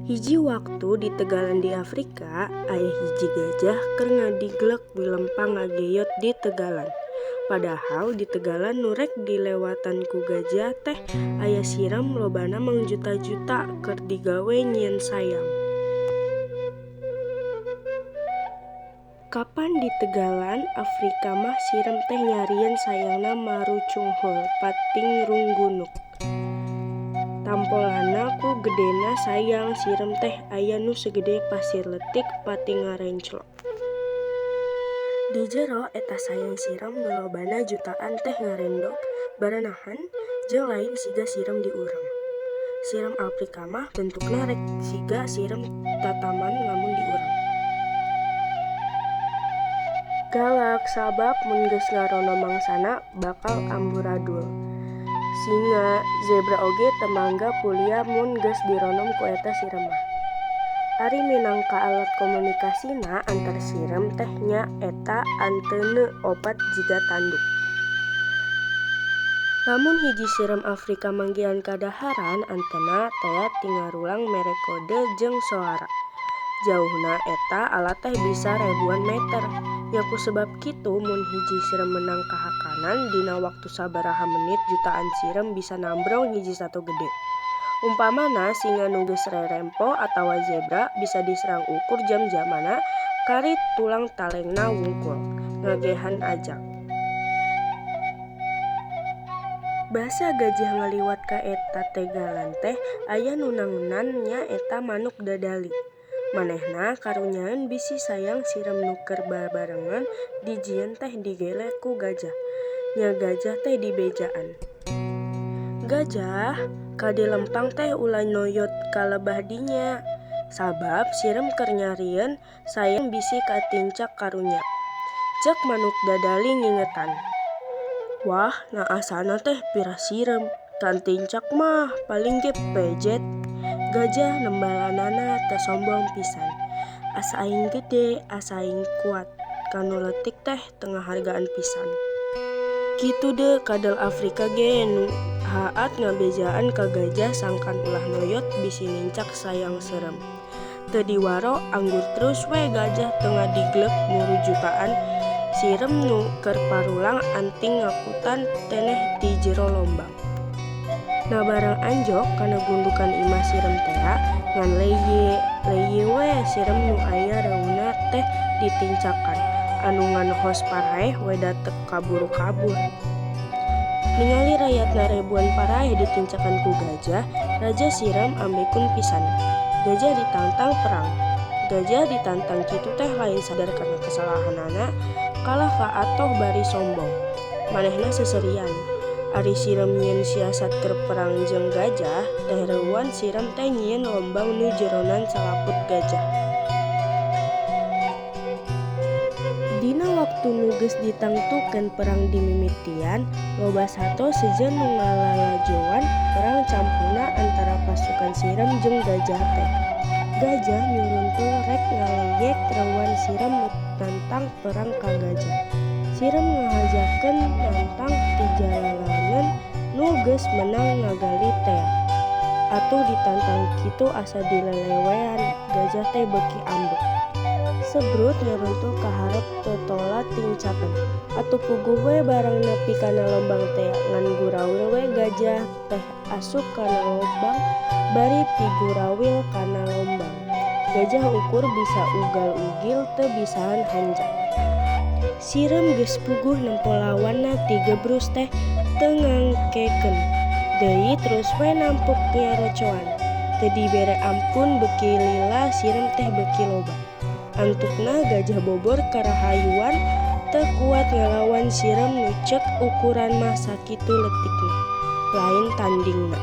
Hiji waktu di tegalan di Afrika, aya hiji gajah keur ngadiglek wilempang ngageyot di tegalan. Padahal di tegalan nu rek dilewatan ku gajah teh aya sireum lobana mangjuta-juta keur digawe nyieun sayang. Kapan di tegalan Afrika mah sireum teh nyarieun sayangna marucunghul pati ngrunggunuk. Tampolanna ku gedena sayang sireum teh aya nu sagede pasir leutik pati ngarenclok. Di jero eta sayang sireum nu lobana jutaan teh ngarendog baranahan jeung lain siga sireum di urang. Sireum Afrika mah bentukna rek siga sireum tataman lamun di urang. Galak sabab mun geus ngarono mangsana bakal amburadul. Singa, zebra oge teu mangga pulia mun geus dironom ku eta sireum mah. Ari minangka alat komunikasina antar sireum teh nya eta anteuneu opat jiga tanduk. Lamun hiji sireum Afrika manggihan kadaharan antena tea ti ngarulang mere kode jeung soara. Jauhna eta alat teh bisa rebuan meter. Nya kusebab kitu mun hiji sireum meunang kahakanan dina waktu sabaraha menit jutaan sireum bisa nambrong hiji sato gede. Umpamana singa nu geus rerempo atawa zebra bisa diserang ukur jam-jamanna kari tulang talengna wungkul ngagehan ajag. Basa gajah ngaliwat ka eta tegalan teh aya nu nangenan nya eta manuk dadali. Manehna karunyaeun bisi sayang sireum nu keur babarengan dijieun teh digele ku gajah. Nya gajah teh dibejaan. Gajah kade lempang teh ulah noyot ka lebah dinya. Sabab sireum keur nyarieun sayang bisi katincak karunya. Ceuk manuk dadali ngingetan. Wah, ngaasana teh pira sireum, kantincak mah paling ge pejet. Gajah nembalanana teh sombong pisan. Asa aing gede, asa aing kuat, kanu leutik teh teu ngahargaan pisan. Kitu deui kadal Afrika ge nu haat ngabejaan ka gajah sangkan ulah noyot bisi nincak sayang seureum. Teu diwaro anggur terus we gajah teu ngadiglek muru jutaan sireum nu keur parulang anting ngakutan teneh ti jero lombang. Nah barang anjog kana gundukan imah sireum tea ngan leye leye we sireum nu aya reuna teh ditincakan anu ngan hos paraeh we da teu kaburu kabur. Ningali rayatna rebuan paraeh ditincakan ku gajah, raja sireum ambekun pisan. Gajah ditantang perang. Gajah ditantang kitu teh lain sadar kana kesalahanana, kalah ka atoh bari sombong. Manehna seserian. Ari sireum nyieun siasat keur perang jeung gajah, teh reuan sireum teh nyieun lombang nu jeronan salaput gajah. Dina waktu nu geus ditangtukeun perang dimimitian, loba sato sejen nu ngalalajoan perang campuna antara pasukan sireum jeung gajah teh. Gajah nyuruntul rek ngaleyek reuan sireum nu nantang perang ka gajah. Sireum ngahajakeun nantang ti jalalanan nu geus meunang ngagali tea. Atuh ditantang kitu asa dilelewean, gajah teh beuki ambek. Sebrut nyaruntul ka hareup totola tincakeun. Atuh puguh we barang nepi kana lombang tea ngan gurawil we gajah teh asup kana lombang bari tigurawil kana lombang. Gajah ukur bisa ugal-ugil teu bisaan hanjak. Sireum geus puguh nempo lawanna ti gebrus teh teu ngangkekeun. Deui terus we nampuk nyarocoan. Teu dibere ampun beuki lila sireum teh beuki loba. Antukna gajah bobor karahayuan teu kuat ngalawan sireum nu ceuk ukuran mah sakitu leutikna. Lain tandingna.